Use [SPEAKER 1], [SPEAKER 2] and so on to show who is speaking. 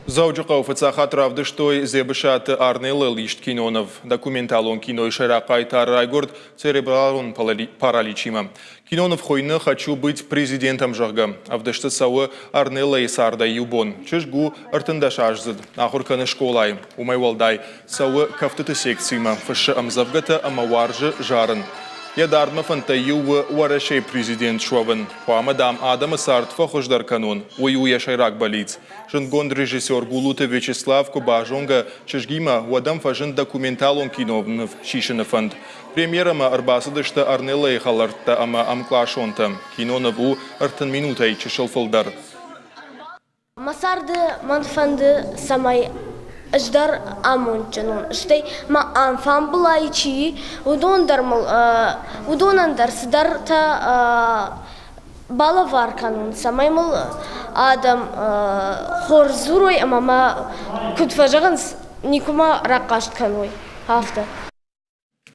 [SPEAKER 1] Дзӕуджыхъӕуы фыццаг хатт равдыстой Дзебысаты Арнелыл ист киноныв. Документалон кинойы сӕйраг хъайтар райгуырд церебралон параличимӕ. Киноныв хуыйны «Хочу быть президентом», зӕгъгӕ. Ӕвдысты цӕуы Арнеллайы цардӕй иу бон. Чызг у 13-аздзыд, ахуыр кӕны скъолайы. Уымӕй уӕлдай, цӕуы кӕфтыты секцимӕ, фыссы ӕмдзӕвгӕтӕ ӕмӕ уарзы зарын. Йӕ дардмӕ фӕндтӕй иу у Уӕрӕсейы президент суӕвын. Хъуамӕ, дам, адӕмы цард фӕхуыздӕр кӕнон, уый у йӕ сӕйраг бӕллиц. Зындгонд режиссер Гулуты Вячеслав куы базонгӕ чызгимӕ, уӕд ӕм фӕзынд документалон киноныв сисыны фӕнд. Премьерӕмӕ ӕрбацыдысты Арнеллайы хӕлӕрттӕ ӕмӕ ӕмкъласонтӕ. Киноныв у 30 минутӕй чысыл фылдӕр.
[SPEAKER 2] Мӕ царды мӕн фӕнды, цӕмӕй ӕз дӕр амондджын уон, стӕй мӕ алфамбылай чи и, уыдон дӕр мыл, уыдонӕн дӕр цыдӕртӕ балӕвар кӕнон, цӕмӕй мыл адӕм хорз дзурой ӕмӕ мӕ, куыд фӕзӕгъынц, никуы ма рахъаст кӕной, афтӕ.